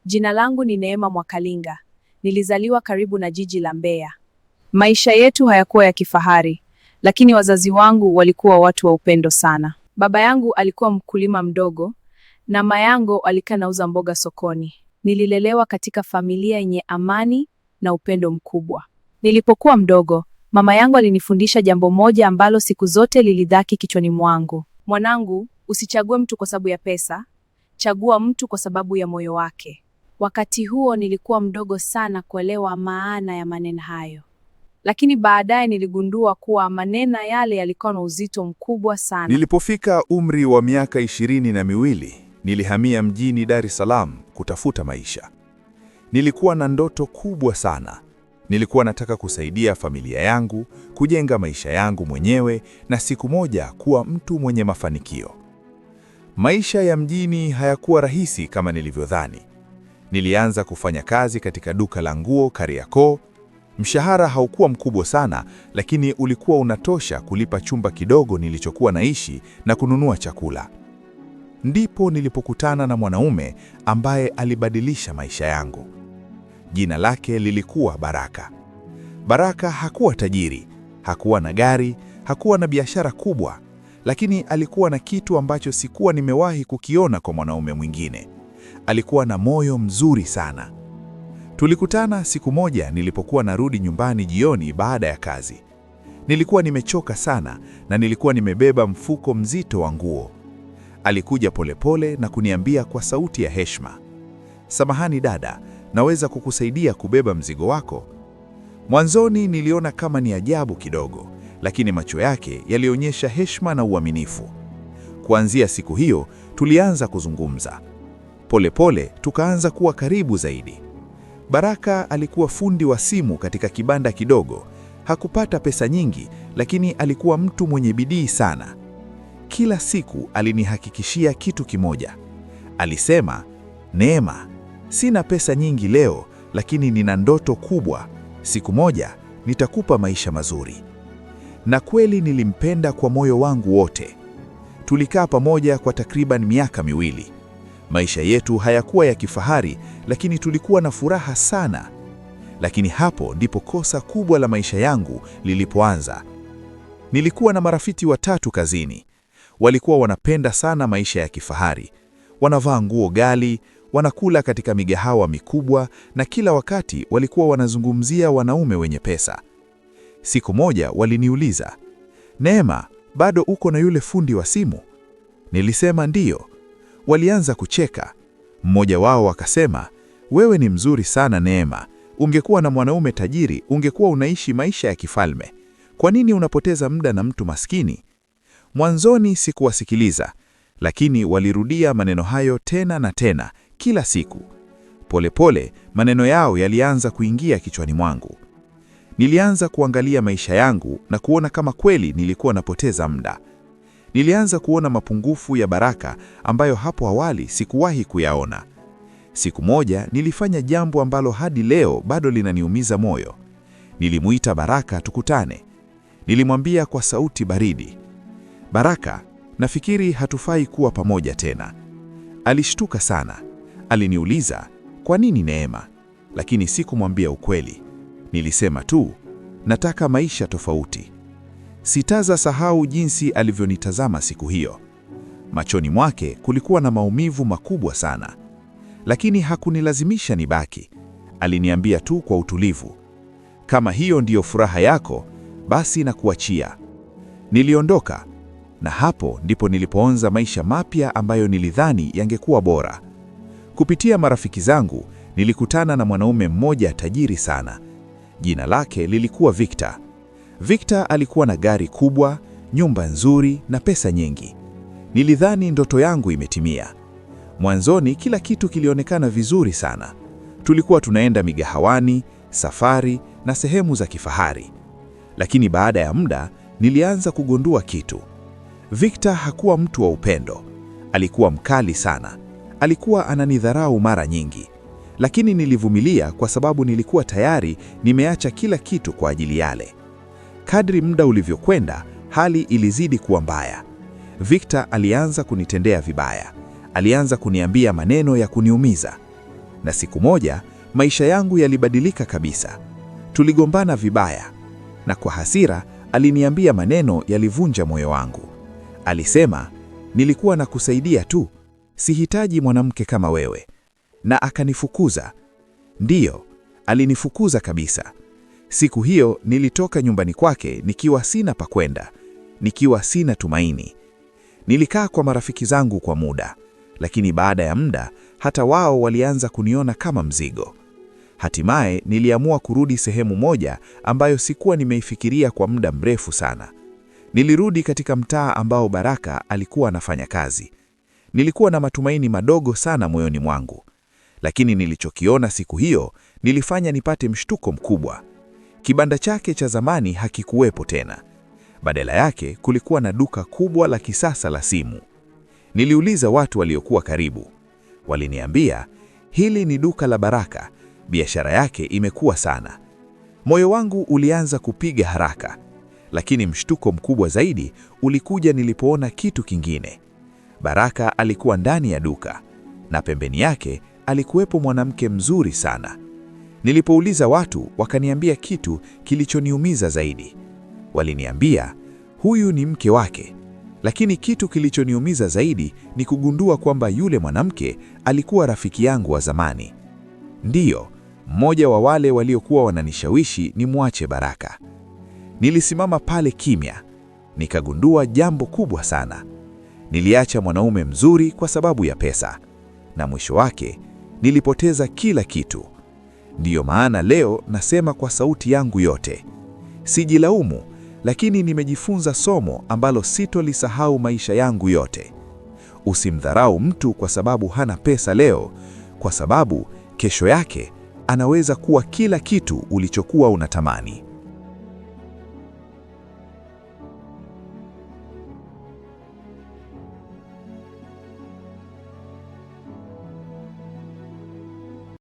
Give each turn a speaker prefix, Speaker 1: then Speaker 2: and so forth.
Speaker 1: Jina langu ni Neema Mwakalinga. Nilizaliwa karibu na jiji la Mbeya. Maisha yetu hayakuwa ya kifahari, lakini wazazi wangu walikuwa watu wa upendo sana. Baba yangu alikuwa mkulima mdogo na mama yangu alikuwa anauza mboga sokoni. Nililelewa katika familia yenye amani na upendo mkubwa. Nilipokuwa mdogo, mama yangu alinifundisha jambo moja ambalo siku zote lilibaki kichwani mwangu. Mwanangu, usichague mtu kwa sababu ya pesa, chagua mtu kwa sababu ya moyo wake. Wakati huo nilikuwa mdogo sana kuelewa maana ya maneno hayo, lakini baadaye niligundua kuwa maneno yale yalikuwa na uzito mkubwa sana.
Speaker 2: Nilipofika umri wa miaka 22, nilihamia mjini Dar es Salaam kutafuta maisha. Nilikuwa na ndoto kubwa sana. Nilikuwa nataka kusaidia familia yangu, kujenga maisha yangu mwenyewe na siku moja kuwa mtu mwenye mafanikio. Maisha ya mjini hayakuwa rahisi kama nilivyodhani. Nilianza kufanya kazi katika duka la nguo Kariakoo. Mshahara haukuwa mkubwa sana, lakini ulikuwa unatosha kulipa chumba kidogo nilichokuwa naishi na kununua chakula. Ndipo nilipokutana na mwanaume ambaye alibadilisha maisha yangu. Jina lake lilikuwa Baraka. Baraka hakuwa tajiri, hakuwa na gari, hakuwa na biashara kubwa, lakini alikuwa na kitu ambacho sikuwa nimewahi kukiona kwa mwanaume mwingine. Alikuwa na moyo mzuri sana. Tulikutana siku moja nilipokuwa narudi nyumbani jioni baada ya kazi. Nilikuwa nimechoka sana na nilikuwa nimebeba mfuko mzito wa nguo. Alikuja polepole na kuniambia kwa sauti ya heshima, "Samahani dada, naweza kukusaidia kubeba mzigo wako?" Mwanzoni niliona kama ni ajabu kidogo, lakini macho yake yalionyesha heshima na uaminifu. Kuanzia siku hiyo tulianza kuzungumza. Polepole tukaanza kuwa karibu zaidi. Baraka alikuwa fundi wa simu katika kibanda kidogo. Hakupata pesa nyingi, lakini alikuwa mtu mwenye bidii sana. Kila siku alinihakikishia kitu kimoja. Alisema, "Neema, sina pesa nyingi leo, lakini nina ndoto kubwa. Siku moja nitakupa maisha mazuri." Na kweli nilimpenda kwa moyo wangu wote. Tulikaa pamoja kwa takriban miaka 2. Maisha yetu hayakuwa ya kifahari, lakini tulikuwa na furaha sana. Lakini hapo ndipo kosa kubwa la maisha yangu lilipoanza. Nilikuwa na marafiki watatu kazini. Walikuwa wanapenda sana maisha ya kifahari. Wanavaa nguo ghali, wanakula katika migahawa mikubwa na kila wakati walikuwa wanazungumzia wanaume wenye pesa. Siku moja waliniuliza, "Neema, bado uko na yule fundi wa simu?" Nilisema ndiyo. Walianza kucheka. Mmoja wao akasema, "Wewe ni mzuri sana Neema. Ungekuwa na mwanaume tajiri, ungekuwa unaishi maisha ya kifalme. Kwa nini unapoteza muda na mtu maskini?" Mwanzoni sikuwasikiliza, lakini walirudia maneno hayo tena na tena kila siku. Polepole maneno yao yalianza kuingia kichwani mwangu. Nilianza kuangalia maisha yangu na kuona kama kweli nilikuwa napoteza muda. Nilianza kuona mapungufu ya Baraka ambayo hapo awali sikuwahi kuyaona. Siku moja nilifanya jambo ambalo hadi leo bado linaniumiza moyo. Nilimuita Baraka tukutane. Nilimwambia kwa sauti baridi, "Baraka, nafikiri hatufai kuwa pamoja tena." Alishtuka sana. Aliniuliza, "Kwa nini Neema?" Lakini sikumwambia ukweli. Nilisema tu, "Nataka maisha tofauti." Sitasahau jinsi alivyonitazama siku hiyo. Machoni mwake kulikuwa na maumivu makubwa sana, lakini hakunilazimisha nibaki. Aliniambia tu kwa utulivu, "Kama hiyo ndiyo furaha yako, basi nakuachia." Niliondoka, na hapo ndipo nilipoanza maisha mapya ambayo nilidhani yangekuwa bora. Kupitia marafiki zangu, nilikutana na mwanaume mmoja tajiri sana. Jina lake lilikuwa Victor. Victor alikuwa na gari kubwa, nyumba nzuri na pesa nyingi. Nilidhani ndoto yangu imetimia. Mwanzoni kila kitu kilionekana vizuri sana. Tulikuwa tunaenda migahawani, safari na sehemu za kifahari. Lakini baada ya muda nilianza kugundua kitu. Victor hakuwa mtu wa upendo. Alikuwa mkali sana. Alikuwa ananidharau mara nyingi. Lakini nilivumilia kwa sababu nilikuwa tayari nimeacha kila kitu kwa ajili yale. Kadri muda ulivyokwenda, hali ilizidi kuwa mbaya. Victor alianza kunitendea vibaya. Alianza kuniambia maneno ya kuniumiza. Na siku moja maisha yangu yalibadilika kabisa. Tuligombana vibaya, na kwa hasira aliniambia maneno yalivunja moyo wangu. Alisema, nilikuwa nakusaidia tu, sihitaji mwanamke kama wewe. Na akanifukuza. Ndiyo, alinifukuza kabisa. Siku hiyo nilitoka nyumbani kwake nikiwa sina pa kwenda, nikiwa sina tumaini. Nilikaa kwa marafiki zangu kwa muda, lakini baada ya muda hata wao walianza kuniona kama mzigo. Hatimaye niliamua kurudi sehemu moja ambayo sikuwa nimeifikiria kwa muda mrefu sana. Nilirudi katika mtaa ambao Baraka alikuwa anafanya kazi. Nilikuwa na matumaini madogo sana moyoni mwangu, lakini nilichokiona siku hiyo nilifanya nipate mshtuko mkubwa. Kibanda chake cha zamani hakikuwepo tena. Badala yake kulikuwa na duka kubwa la kisasa la simu. Niliuliza watu waliokuwa karibu. Waliniambia, hili ni duka la Baraka, biashara yake imekuwa sana. Moyo wangu ulianza kupiga haraka, lakini mshtuko mkubwa zaidi ulikuja nilipoona kitu kingine. Baraka alikuwa ndani ya duka na pembeni yake alikuwepo mwanamke mzuri sana. Nilipouliza watu, wakaniambia kitu kilichoniumiza zaidi. Waliniambia huyu ni mke wake, lakini kitu kilichoniumiza zaidi ni kugundua kwamba yule mwanamke alikuwa rafiki yangu wa zamani. Ndiyo, mmoja wa wale waliokuwa wananishawishi nimwache Baraka. Nilisimama pale kimya, nikagundua jambo kubwa sana. Niliacha mwanaume mzuri kwa sababu ya pesa, na mwisho wake nilipoteza kila kitu. Ndiyo maana leo nasema kwa sauti yangu yote, sijilaumu, lakini nimejifunza somo ambalo sitolisahau maisha yangu yote. Usimdharau mtu kwa sababu hana pesa leo, kwa sababu kesho yake anaweza kuwa kila kitu ulichokuwa unatamani.